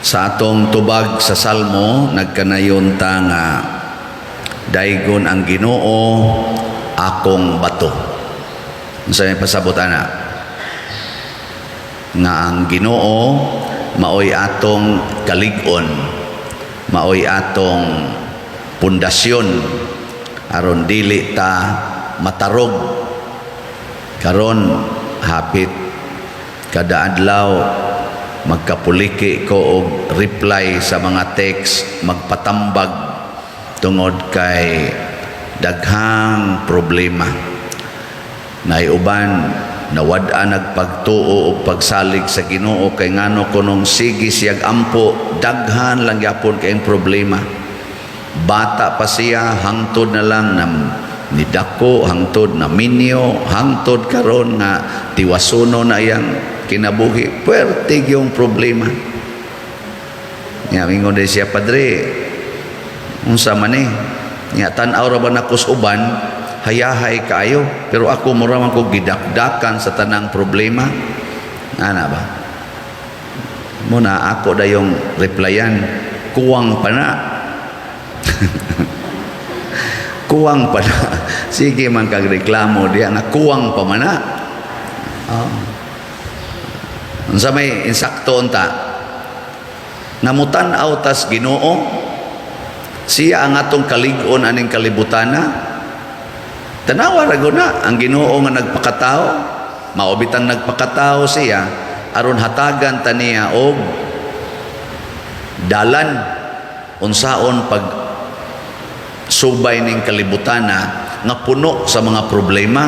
Sa atong tubag sa Salmo, nagkanayon ta nga daygon ang Ginoo, akong bato. Unsa may pasabot ana? Nga ang Ginoo maoy atong kalig-on, maoy atong pundasyon aron dili ta matarog. Karon hapit kada adlaw magkapuliki ko og reply sa mga text, magpatambag tungod kay daghang problema. Nay uban nawad-an nagpagtuo og pagsalig sa Ginoo kay ngano kunong sige siyag ampo, daghan lang gyapon kayong problema. Bata pa siya hangtod na lang na nidako, hangtod na minyo, hangtod karon nga tiwasuno na iyang kinabuhi, puwerte yung problema nya. Mingon din siya, "Padre, unsa man ni?" Nya tan-aw ra ba nako sa uban, hayahay kaayo, pero ako mura man ko gidakdakan sa tanang problema ana ba. Muna ako dayong replyan, "Kuwang pa na, kuwang pa na. Sige man kag reklamo diya nga kuwang pa man na." Oh. Unsa may insakto unta nga mutan-aw tas Ginoo? Siya ang atong kalig-on aning kalibutana. Tanawa ra gud na ang Ginoo nga nagpakatao. Mao bitang nagpakatao siya aron hatagan ta niya og dalan unsaon pag subay ning kalibutana nga puno sa mga problema,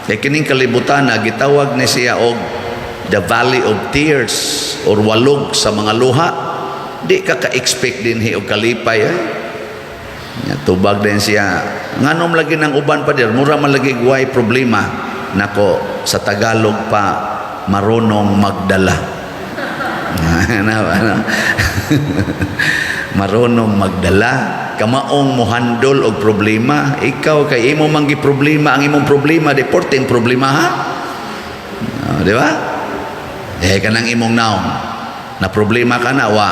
kay kining kalibutana gitawag ni siya og the valley of tears or walog sa mga luha. Di ka ka-expect din og kalipay eh. Nya, tubag din siya, "Nganom lagi ng uban, pader, mura man lagi guway problema." Nako, sa Tagalog pa, marunong magdala. Ano, ano? Marunong magdala, kamaong mohandol og problema. Ikaw kay imo man gi problema ang imong problema, di porting problema ha. Oh, di ba? Eh kanang imong naong na problema ka na wa.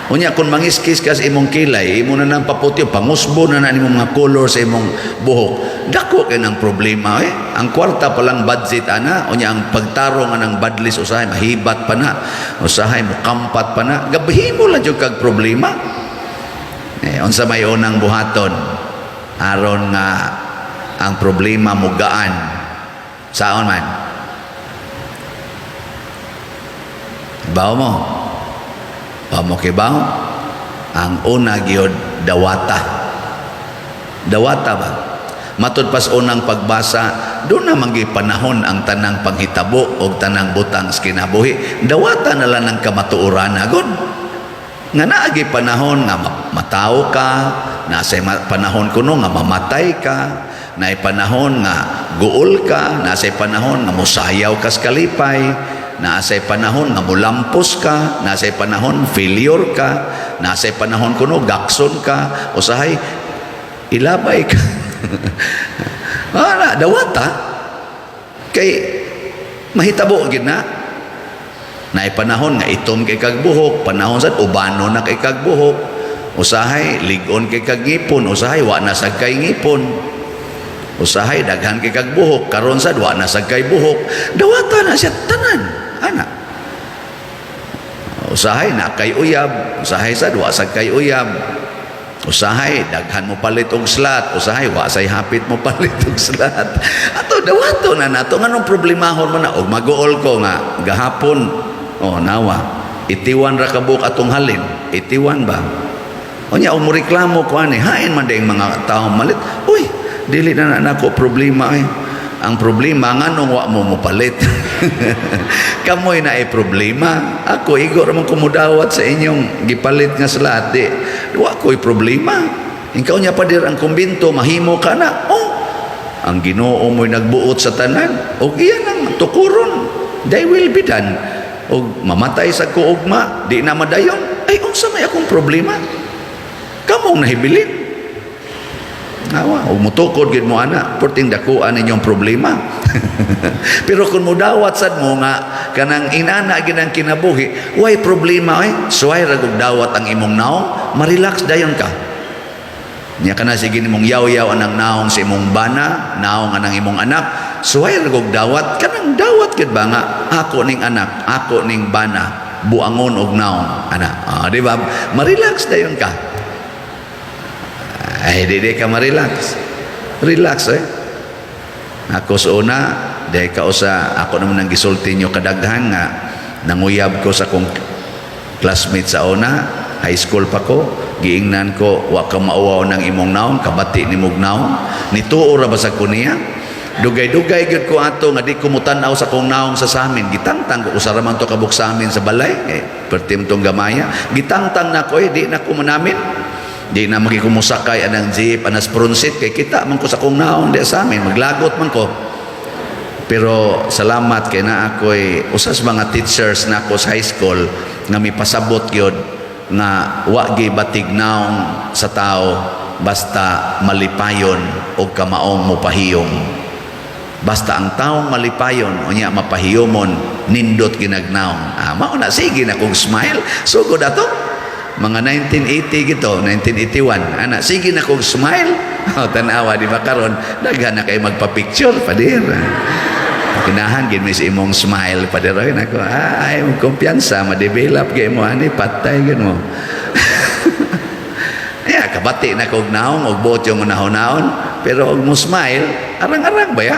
Unya kung mangiskis ka sa imong kilay, imo na nang paputi, pangusbo na na nimong mga color sa imong buhok. Dako kay ng problema eh. Ang kwarta pa lang budget ana, unya ang pagtarong anang badlis usahay mahibat pa na, usahay mukampat pa na. Gabhimo lang jud kag problema. Eh, unsa may unang buhaton aron nga ang problema mugaan? Saon man? Bawo mo? Pamo kibaw? Ang una gyud, dawata. Dawata ba? Matud pas unang pagbasa, doon na manggi panahon ang tanang panghitabo o tanang butang sa kinabuhi. Dawata na lang ng kamatuoran agod. Nga naagi panahon nga matawo ka, nasa panahon kuno nga mamatay ka, naay panahon nga guol ka, nasa panahon nga musayaw ka sa kalipay, naasay panahon nga mulampos ka, naasay panahon failure ka, naasay panahon kuno gakson ka, usahay ilabay ka. Ana, dawata kay mahitabo gid na. Naay panahon nga itom kay kag buhok, panahon sad ubano na kay kag buhok. Usahay lig-on kay kag ngipon, usahay wa na sad kay ngipon. Usahay daghan kay kag buhok, karon sad wa na sad kay buhok. Dawata na siya tanan. Ana. Usahay na kay uyab, usahay sad wa sad kay uyab. Usahay daghan mo palit og slat, usahay wa say hapit mo palit og slat. Ato dawato na nato, nganong problemahon man na? Og maguol ko nga gahapon, oh nawa. 81 ra ka buok atong halin, 81 ba? Unya og moreklamo ko ani, hain man dayong mga tao malit. Uy, dili na na nako problema eh. Ang problema, nganong wa mo mopalit? Kamoy na ay problema. Ako igo ra man kumudawat sa inyong gipalit nga slat, di. Wa ko'y problema. Ikaw niya, "Pader, ang kumbinto mahimo ka na." Oh, ang Ginoo mo'y nagbuot sa tanan. Og iyan ang tukuron. They will be done. Og mamatay sa kuugma, di na madayon. Ay, unsa may akong problema? Kamong nahibilin. Awa, ug mutukod gid mo ana, perting dakuan ninyong problema. Pero kung mudawat sad mo nga Kanang inana ginang kinabuhi, way problema oy. Suway ra gug dawat ang imong naong, ma-relax dayon ka. Nya kana sige nimong yaw-yaw anang naong sa imong bana, naong anang imong anak, suway ra gug dawat, kanang dawat gyud ba nga ako ning anak, ako ning bana, buangon og naong ana. Ah, di ba? Ma-relax dayon ka. Ay, di ka ma-relax. Relax eh. Ako sa una, dahil ka usa, ako naman ang gisulti nyo kadaghan nga nanguyab ko sa kong classmate sa una, high school pa ko, giingnan ko, "Wa ka mauwaw ng imong naong, kabati ni mog naong." Nituo ra ba sa ko niya? Dugay-dugay gyud ko ato nga di ko mutan-aw sa kong naong sa samin. Gitangtang ko, usa ra man to kabuk sa amin sa balay, eh, pertim tong gamaya. Gitangtang na ko eh, di na ko manamin. Di na magikumusakay anang jeep, anas front seat, kay kita man ko sa kong naong di sa amin, maglagot man ko. Pero salamat kay na ako'y usas mga teachers na ako sa high school nga mipasabot gyud nga wa gi batig naong sa tao basta malipayon o kamaong mopahiyom. Basta ang taong malipayon unya mapahiyomon, nindot ginagnaong. Ah, mao na, sige na kong smile. Sugod ato mga 1980 gito, 1981 ana, sige na kong smile. Oh, tanawa, di ba karon daghan na kay magpa-picture, pader. Kinahan gid mi sa imong smile, pader. Oy nako, ay mo kumpiyansa ma-develop kay mo ani, patay gid mo. Yeah, kabati na kog naong og buot yung unahon-naon, pero og mo smile, arang-arang ba ya?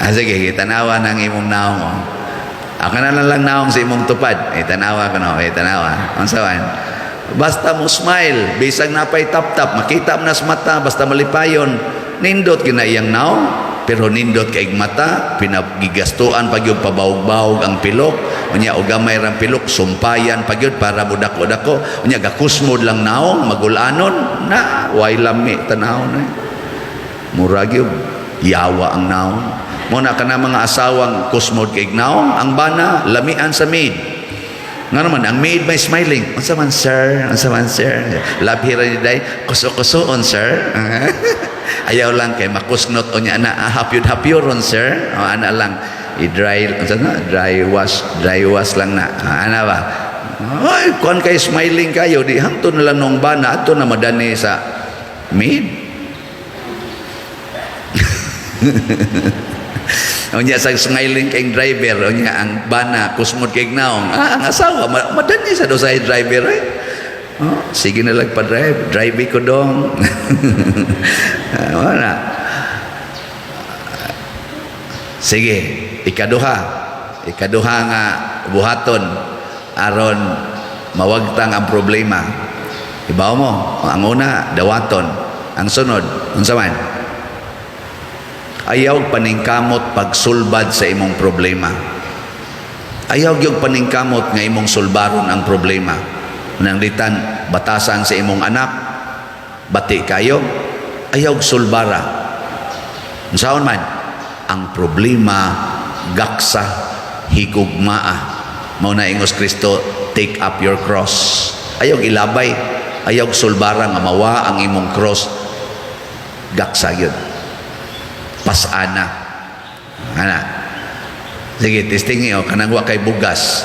Ah, sige, tanawa ng imong naong. Oh. Ako na lang naong sa imong tupad. Eh, tanawa ko no, eh, tanawa. Unsa man? Basta mo smile, bisag napay tap-tap, makita mo na sa mata, basta malipayon, nindot gina iyang naong, pero nindot kay mata, pinagigastuan pag yung pabawog-bawog ang pilok, unya og gamay rang pilok, sumpayan pag yun para mo dako-dako, unya gakusmod lang naong, magulanon, na, way lami, tanaw na. Murag yun, yawa ang naong. Mo na kana mga asawang kusmod kay naong, ang bana, lamian sa maid. Nga naman, ang maid may smiling. "Unsa man, sir? Unsa man, sir?" Labi ra ni day, "Kuso-kusoon, sir." Ayaw lang kay makusnot unya na, "Ah, hapyod-hapyoron, sir." O, ana lang. I-dry, unsa na? Dry wash lang na. Ah, ana ba? Ay, kuan kay smiling kayo, di hangto na lang nung bana, ato na madani sa maid. Unya sa smiling kay driver, unya ang bana kusmod kay naong. Ah, ang asawa madani sa do sa driver eh. Oh, sige na lang pa-drive, drive ko dong. Ah, wala. Sige, ikaduha. Ikaduha nga buhaton aron mawagtang ang problema. Ibaw mo, ang una, dawaton. Ang sunod, unsa man? Ayaw paningkamot pagsulbad sa imong problema. Ayaw gyud paningkamot nga imong sulbaron ang problema. Nang ditan batasan sa imong anak, bati kayo, ayaw sulbara. Unsaon man? Ang problema gaksa, higugmaa. Mao na ingos Kristo, "Take up your cross." Ayaw ilabay, ayaw sulbara nga mawa ang imong cross, gaksa yun. Pasana. Ana. Sige, testing niyo, kanang wa kay bugas.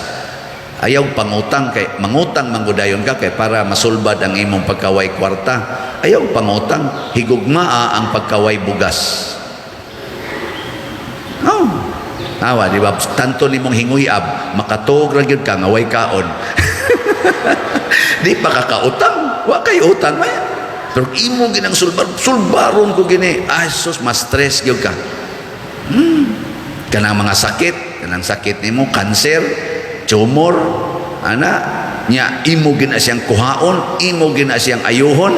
Ayaw pangutang kay mangutang manggudayon ka kay para masulbad ang imong pagkaway kwarta. Ayaw pangutang, higugmaa ang pagkaway bugas. Oh. Awa, di ba? Tanto nimong hinguyab, makatuog ra gyud ka nga way kaon. Di pa ka kautang, wa kay utang may. Pero imo ginang sulbar, sulbaron ko gini. Ay sus, mas stress gyud ka. Kanang mga sakit, kanang sakit nimo, kanser, tumor, ana, nya imo gina siyang kuhaon, imo gina siyang ayuhon,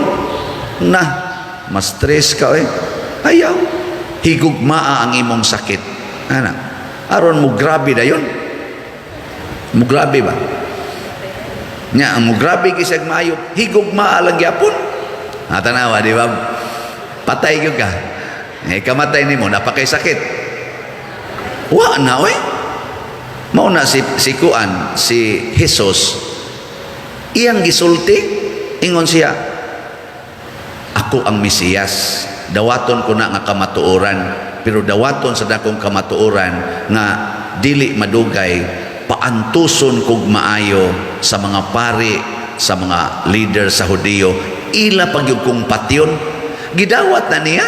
na mas stress ka eh. Ayaw, higugmaa ang imong sakit. Ana, aron mo grabe dayon. Mo grabe ba? Nya ang mo grabe kisag maayo, higugmaa lang gyapon. Ah, tanawa, di ba? Patay gyud ka. Eh, kamatay nimo, napakay sakit. Wa na, oy. Mao na si kuan, si Jesus, iyang gisulti, ingon siya, "Ako ang Mesiyas. Dawaton ko na nga kamatuoran, pero dawaton sa dakong kamatuoran nga dili madugay paantuson kog maayo sa mga pari, sa mga leader sa Hudiyo, ila pagyud kong patyon. Gidawat na niya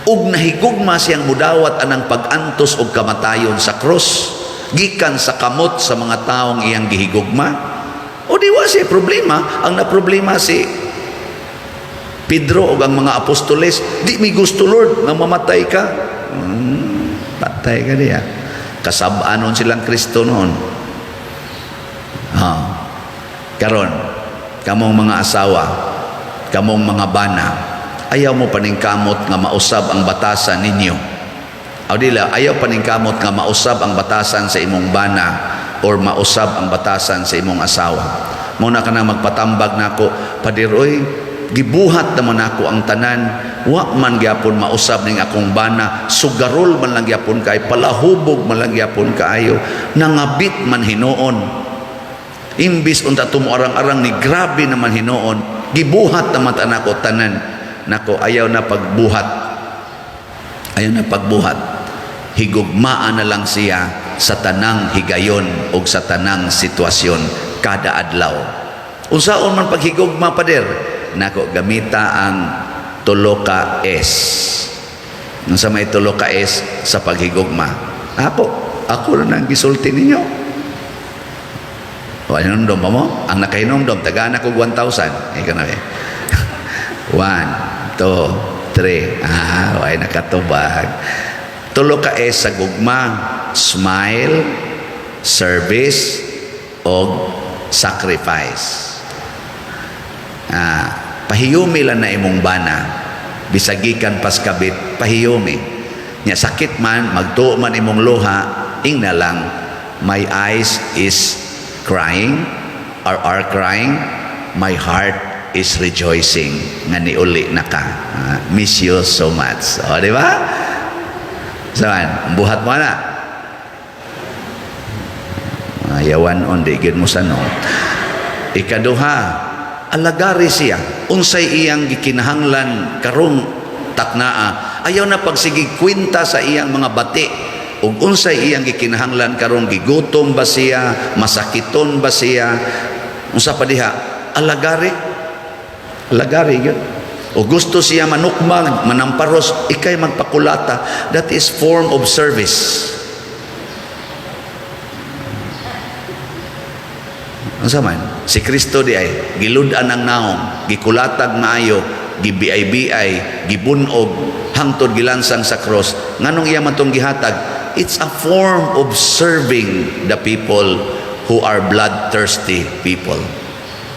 ug nahigugma siyang mudawat anang pag-antos og kamatayon sa krus gikan sa kamot sa mga taong iyang gihigugma. O di wa siya problema. Ang naproblema si Pedro ug ang mga apostoles, "Di mi gusto, Lord, nga mamatay ka." Patay ka diya. Kasab-anon silang Kristo noon. Ha. Karon, kamong mga asawa, kamong mga bana, ayaw mo paningkamot nga mausab ang batasan ninyo. O dila, ayaw paningkamot nga mausab ang batasan sa imong bana or mausab ang batasan sa imong asawa. Muna ka na magpatambag nako, "Pader oy, gibuhat naman ako ang tanan, wa man gyapon mausab ning akong bana, sugarol man lang gyapon kay, palahubog man lang gyapon kaayo, nangabit man hinuon. Imbis unta tumuarang-arang ni, grabe naman hinuon, gibuhat naman ta nako tanan." Nako, ayaw na pagbuhat. Ayaw na pagbuhat. Higugmaan na lang siya sa tanang higayon o sa tanang sitwasyon kada adlaw. Unsaon man paghigugma, pader? Nako, gamita ang tulo ka S. Unsa may tulo ka S sa paghigugma? Ako na nang gisulti ninyo. O, hinumdom pa mo? Ang nakahinumdom, tagaan ako 1,000. Ikaw na eh. One, two, three. Ah, way nakatubag. Tulo ka S sa gugma: smile, service, o sacrifice. Ah, pahiyumi lang na imong bana. Bisag gikan pas kabit, pahiyumi. Nya sakit man, magtuo man imong luha, ingna lang, "My eyes is crying, or are crying, my heart is rejoicing nga niuli na ka. Ah, miss you so much." O, di ba? Saan? Buhat mo na. Ayawan on, di gyud mo sa no. Ikaduha, alagari siya. Unsay iyang gikinahanglan karong taknaa. Ayaw na pagsigig kwenta sa iyang mga bati. Ug unsay iyang gikinahanglan karong, gigutom ba siya, masakiton ba siya, unsa pa diha, alagari. Alagari gyud. O gusto siya manukmag, manamparos, ikay magpakulata. That is form of service. Unsa man? Si Kristo di ay gilud-an ang naong, gikulatag maayo, gibiay-biay, gibunog, hangtod gilansang sa cross. Nganong iya man tong gihatag? It's a form of serving the people who are bloodthirsty people.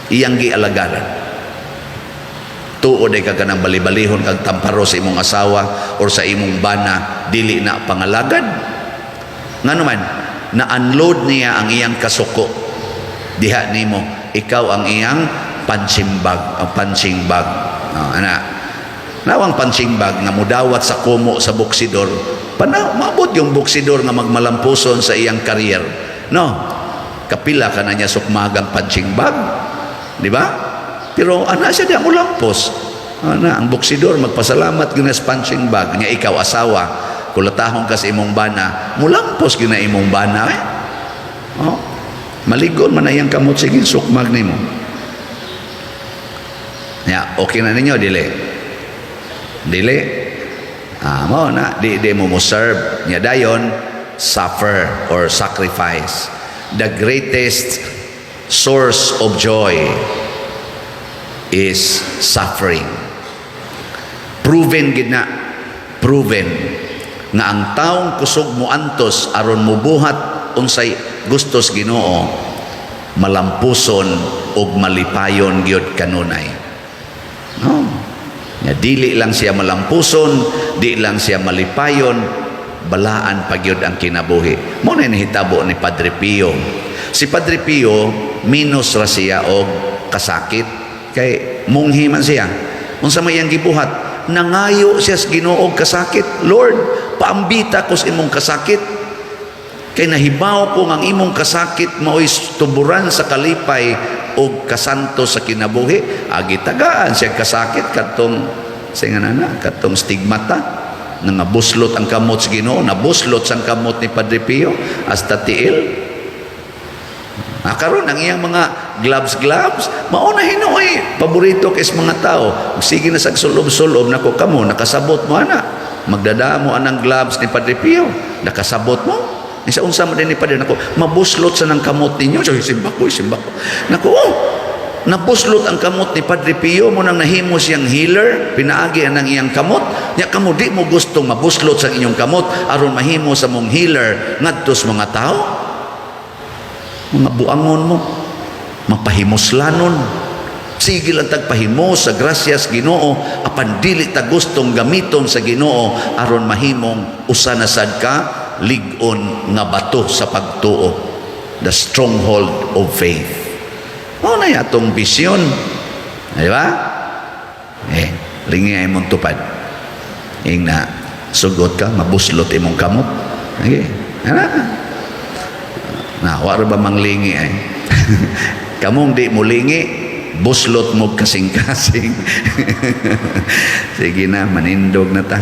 Iyang gialagaran. Tuod ay ka kanang balibalihon kag tamparo sa imong asawa or sa imong bana, dili na pangalagad. Ngano man, na-unload niya ang iyang kasuko diha nimo. Ikaw ang iyang punching bag, ang punching bag. Oh, ana. Nawang punching bag nga mudawat sa kumo sa boksidor. Pana maabot yung boksidor nga magmalampuson sa iyang career. No. Kapila ka na niya sukmagang punching bag. Di ba? Pero ana siya di molampos. Ana, ang boksidor magpasalamat gyud sa punching bag. Nya ikaw asawa, kulatahon ka sa imong bana, mulampos gyud na imong bana eh. Oh. Maligon man na iyang kamot sige sukmag nimo. Ya, okay na ninyo dili? Dili. Ah, mo na di di mo mo serve. Nya dayon, suffer or sacrifice. The greatest source of joy is suffering. Proven gid na, proven nga ang taong kusog mo antos aron mubuhat unsay gustos Ginoo, malampuson ug malipayon gyud kanunay. No. Nga dili lang siya malampuson, di lang siya malipayon, balaan pa gyud ang kinabuhi. Mo na nahitabo ni Padre Pio. Si Padre Pio minus ra siya og kasakit kay munghi man siya. Unsa may iyang gibuhat? Nangayo siya sa Ginoo og kasakit. "Lord, paambita ko sa imong kasakit. Kay nahibaw ko nga ang imong kasakit mao'y tuburan sa kalipay og kasanto sa kinabuhi." Agi tagaan siya kasakit kadtong sa nga na katong stigmata. Nangabuslot ang kamot sa Ginoo, nabuslot sang kamot ni Padre Pio hasta tiil. Ah, karon ang iyang mga gloves gloves, mao na hinuoy paborito kay sa mga tao. Sige na sa sulob-sulob nako kamo, nakasabot mo ana. Magdadamo anang gloves ni Padre Pio, nakasabot mo. Isa unsa man din ni Padre nako, mabuslot sa nang kamot ninyo. So, simba ko, simba ko. Nako, oh, nabuslot ang kamot ni Padre Pio mo nang nahimo siyang healer, pinaagi ang iyang kamot. Nya kamo di mo gustong mabuslot sa inyong kamot aron mahimo sa mong healer ngadto sa mga tao? Mga buangon mo, mapahimuslanon. Sige lang tagpahimos sa grasyas Ginoo, apan dili ta gustong gamiton sa Ginoo aron mahimong usa na sad ka lig-on nga bato sa pagtuo, the stronghold of faith. Mao na atong bisyon, di ba? Eh, lingi ay mong tupad. Ing na sugot ka, mabuslot imong kamot. Okay. Ana. Na, wa ra ba manglingi ay? Kamong di mo lingi, buslot mo kasing-kasing. Sige na, manindog na ta.